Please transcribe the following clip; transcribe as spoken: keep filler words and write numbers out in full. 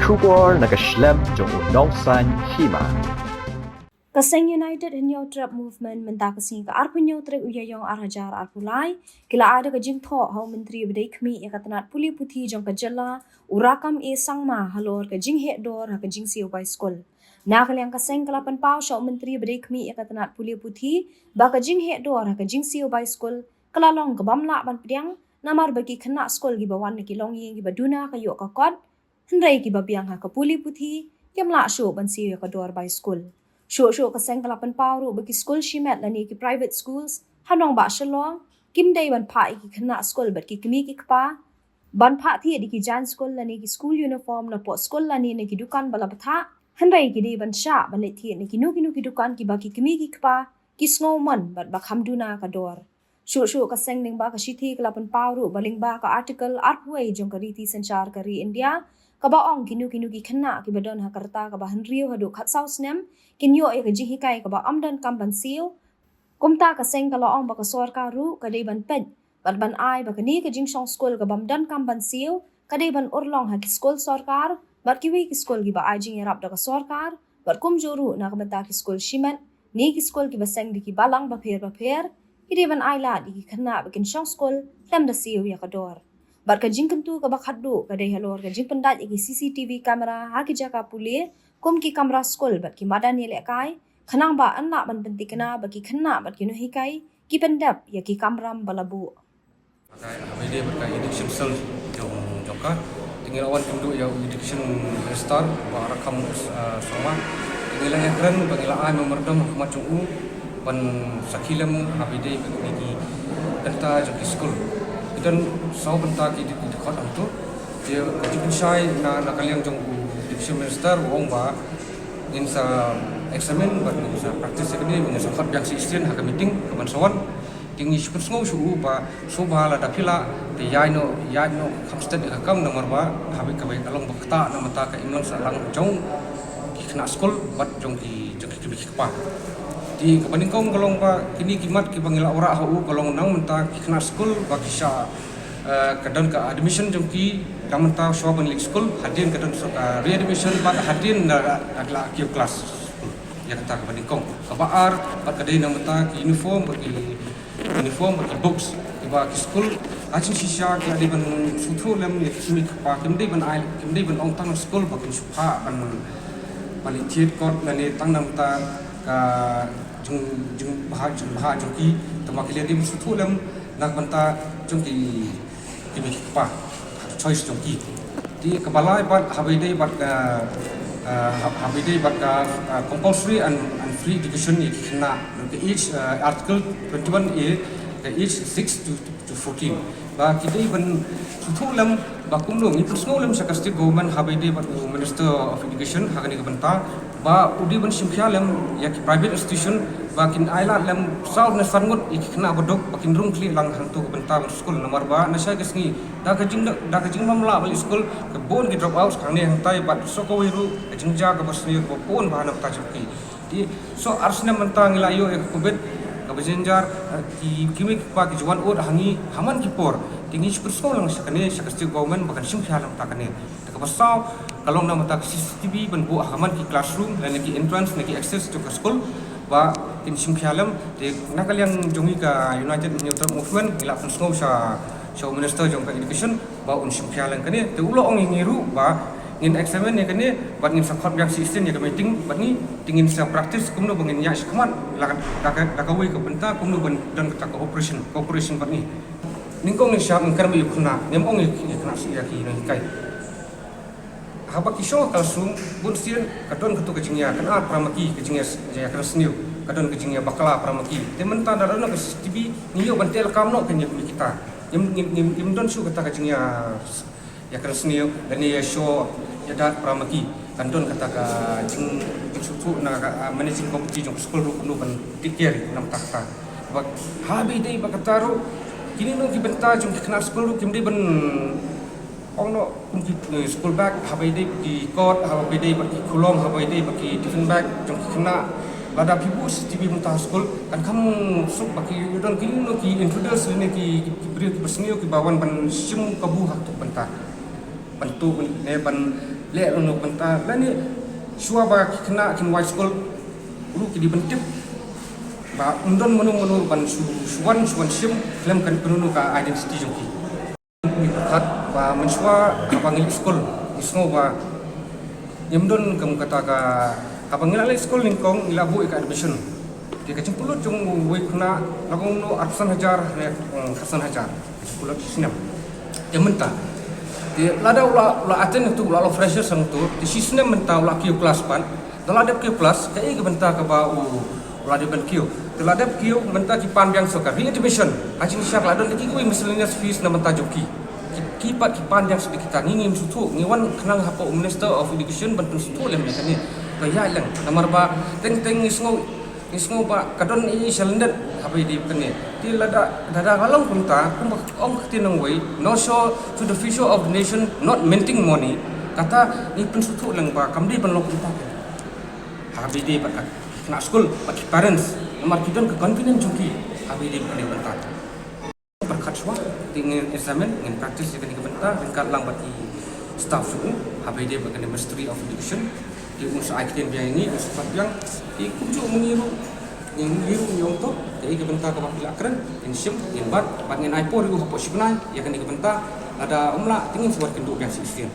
Khubor na ka shlem jong u nongsan hima. Ka seng United Hynñiewtrep Movement mynta ka sngi ka arphew hynñiew tarik u Ïaïong ar hajar arphew lai ki la ai da ka jingthoh ha u Myntri ba dei khmih ïa ka tnat pule puthi jong ka jylla u Rakkam A Sangma halor ka jingheh dor ha ka jingsiew bai skul. Na ka liang ka seng ka la pynpaw sha u Myntri ba dei khmih ïa ka tnat pule puthi ba ka jingheh dor ha ka jingsiew bai skul ka la long ka bym lah ban pdiang namar ba ki khynnah skul kiba wan na ki longïing kiba duna ka ïoh ka kot, hynrei kiba biang ha ka pule puthi kim lah shuh ban siew ïa ka dor bai skul. Shuh shuh ka seng ka la pynpaw ruh ba ki skul shimet lane ki private schools ha nongbah Shillong kim dei ban phah ïa ki khynnah skul bad ki kmie ki kpa ban phah thied ïa ki jaiñ skul lane ki school uniform napoh skul lane na ki dukan ba la bthah, hynrei ki dei ban shah ban leit thied na kino kino ki dukan kiba ki kmie ki kpa ki sngew mon bad ba kham duna ka dor. Shuh shuh ka seng lyngba ka shithi ka la pynpaw ruh ba lyngba ka Article arphew wei jong ka riti synshar ka ri India kaba ong kino kino ki khynnah kiba don ha ka rta kaba hynriew haduh khatsaw snem kin ïoh ïa ka jinghikai kaba ym donkam ban siew. Kumta ka seng ka la ong ba ka sorkar ruh ka dei ban peit bad ban ai ba kane ka jingshong skul ka bym donkam ban siew ka dei ban urlong ha ki skul sorkar bad kiwei ki skul kiba ai jingïarap da ka sorkar bad kumjuh ruh na ka bynta ki skul shimet ne ki skul kiba seng da ki balang bapher bapher ki dei ban ai lad ïa ki khynnah ba kin shong skul khlem da siew ïa ka dor. Bad ka jingkyntu kaba khatduh ka dei halor ka jingpyndait ïa ki C C T V camera ha ki jaka pule kum ki kamra skul bad ki madan ïalehkai khnang ba yn lah ban pynthikna ba ki khynnah bad ki nonghikai ki pyndep ïa ki kamram ba la buh. Ka, ha kaba ïadei bad ka education cell jong, jong ka. Te ngi la wan kynduh ïa u education minister, Bah Rakkam, uh, Sangma. Te ngi la ïakren, ba ngi la ai memorandum ha khmat jong u ban sakhi lem ha kaba ïadei bad ki bynta jong ki skul. Ki don saw bynta ki, ki dkhot hangto. Te ka jingpynshai na, na ka liang jong u education minister u ong ba ngin sa examine bad ngin sa practice ïa kane, ngin sa khot biang shisien ha ka meeting kaban sa wan. Te ngi shu pynsngew sha u ba shuwa lada phi lah te ïaid noh, ïaid noh kham stet ïa ka kam namar ba haba kawei ka long ba ktah na bynta ka imlang sahlang jong ki khynnah skul bad jong ki, jong ki kmie ki kpa. Te kaba nyngkong ka long ba kine ki mat kiba ngi la wanrah ha u ka long na bynta ki khynnah skul ba ki shah, eh, ka don ka admission jong ki na bynta shuwa ban leit skul, hadien ka don sa ka readmission bad hadien da, da, da la kiew klas skul. Ïa kata kaba nyngkong. Kaba ar bad ka dei na bynta ki uniform bad ki uniform bad ki books kiba ki skul ha jingshisha ki la dei ban sngewthuh lem ïa ki kmie ki kpa, kim dei ban ai, kim dei ban ong tang skul ba kin shu phah ban, ban leit thied kot lane tang na bynta ka jing, jingbha, jingbha jong ki, tangba ki la dei ban sngewthuh lem na ka bynta jong ki kmie ki kpa, choice jong ki. Te kaba lai bad haba ïadei bad ka, ah, ha-, haba ïadei bad ka, ah, compulsory and, and free education ïa ki khynnah, ka age, ah, Article twenty-one A, ka age six to, to fourteen. Ba ki dei ban sngewthuh lem ba kumno, ngi pynsngew lem sha ka state government haba ïadei bad u Minister of Education ha kane ka bynta. Ba u dei ban shim khia lem ïa ki private institution ba kin ai lad lem saw ne san ngut ïa ki khynnah ba duk ba kin rung khlieh lang hangto ka bynta ban skul namar ba na shai ka sngi da ka jing, da ka jingbym lah ban leit skul ka bun ki drop outs hangne hangtai bad sa kawei ruh ka jingjia kaba sniew kaba bun bha na bynta jong ki. Te sa ar snem mynta ngi la ïoh ïa ka covid kaba jynjar, eh, ki, ki mei ki pa ki ju wan ud ha ngi ha man ki por. Te ngi shu pynsngew lang sha kane sha ka state government ba kan shim khia lang bynta kane. Te kaba saw ka long na bynta ka C C T V ban buh ha man ki classroom lane ki entrance ne ki access to ka skul ba kin shim khia lem. Te na ka liang jong ngi ka United Hynñiewtrep Movement ngi la pynsngew sha, sha u Minister jong ka Education ba un shim khia lem kane. Te u la ong ïa ngi ruh ba ngin examine ïa kane bad ngin sa khot biang shisien ïa ka meeting bad ngi, te ngin sa practice kumno ba ngin ïaid shakhmat la ka, la ka, la kawei ka bynta kumno ban don kata ka operation, cooperation bad ngi. Nyngkong ngin shah, ngin kren ïa u khynnah, ngim ong ïa ki khynnah shisha, ïa ki nonghikai. Haba ki shong ha classroom, bun sien ka don kato ka jingïa, ka don para ma ki, ka jingïa, jingïakren sniew, ka don ka jingïabakla para ma ki. Te mynta da don ka C C T V, ngi ïoh ban teh lakam noh kane ïa kita. Ngim, ngim, ngim, ngim don shuh kata ka jingïa, ïakren sniew, lane ïa shoh, ïa dat para ma ki. Kan don kata ka jing, jingsngewthuh na ka, ah, managing committee jong ka skul ruh kumno ban take care na bynta kata. Bad haba ïadei bad kata ruh, kine ruh ki bynta jong ki khynnah skul ruh kim dei ban ong noh kum ki, eh, school bag, haba ïadei bad ki kot, haba ïadei bad ki khulom, haba ïadei bad ki tiffin bag jong ki khynnah. Lada phi buh C C T V mynta ha skul, kan kham suk ba ki don kine ruh ki intruders ne ki, ki, ki briew kiba sniew kiba wan ban shim kabu ha kato ka bynta. Ban tuh ne ban Leh lano bynta lane shuwa ba ki khynnah kin wai skul ruh ki dei ban tip ba um don mano mano ban shu shuwan shuwan shim khlem kan kynnoh ka identity jong ki. Ngi pyrkhat ba mynshuwa haba ngi leit skul ngi sngew ba ngim don kum kata ka, haba ngi la leit skul nyngkong ngi la buh ïa ka admission. Te ka jingpynlut jong uwei u khynnah la kumno arphew san hajar ne, hmm, arphew san hajar. Ka jingpynlut shi snem. Te mynta te lada u la, u la attend tu u la long fresher sangtu te shi snem mynta u la kiew klas pat. Da la dep kiew klas kaei ka bynta kaba u la dep ban kiew. Te la dep kiew mynta ki pan biang shuwa ka re-admission. Ha jingshah la don kiwei miscellaneous fees na bynta jong ki. Ki, ki pat ki pan biang shuwa kita ngi ngim sngewthuh, ngi wan khnang hapoh Minister of Education ban pynsngewthuh lem ïa kane. Ka ïaid lem namar ba teng teng ngi sngew, ngi sngew ba ka don i shalyndet haba ïadei bad kane. Te lada, lada ka long kumta kumba ong ka ktien nongwei, "No show to the future of the nation, not minting money." Kata ngi pynsngewthuh lem ba kam dei ban long kumta. Haba ïadei bad ka khynnah skul bad ki parents namar ki don ka convenience jong ki haba ïadei bad kane ka bynta. Pyrkhat shuwa te ngin examine, ngin practice ïa kane ka bynta ryngkat lang bad ki staff jong u haba ïadei bad kane Ministry of Education. Te un sa ai ktien biang ïa ngi, un sa pat biang. Te kumjuh ma ngi ruh, ngi ruh ngi ong to kaei ka bynta kaba phi lah kren, ngin shim, ngin bat bad ngin ai por ïa u hapoh shi bnai ïa kane ka bynta. Lada um lah te ngin sa wan kynduh biang shisien.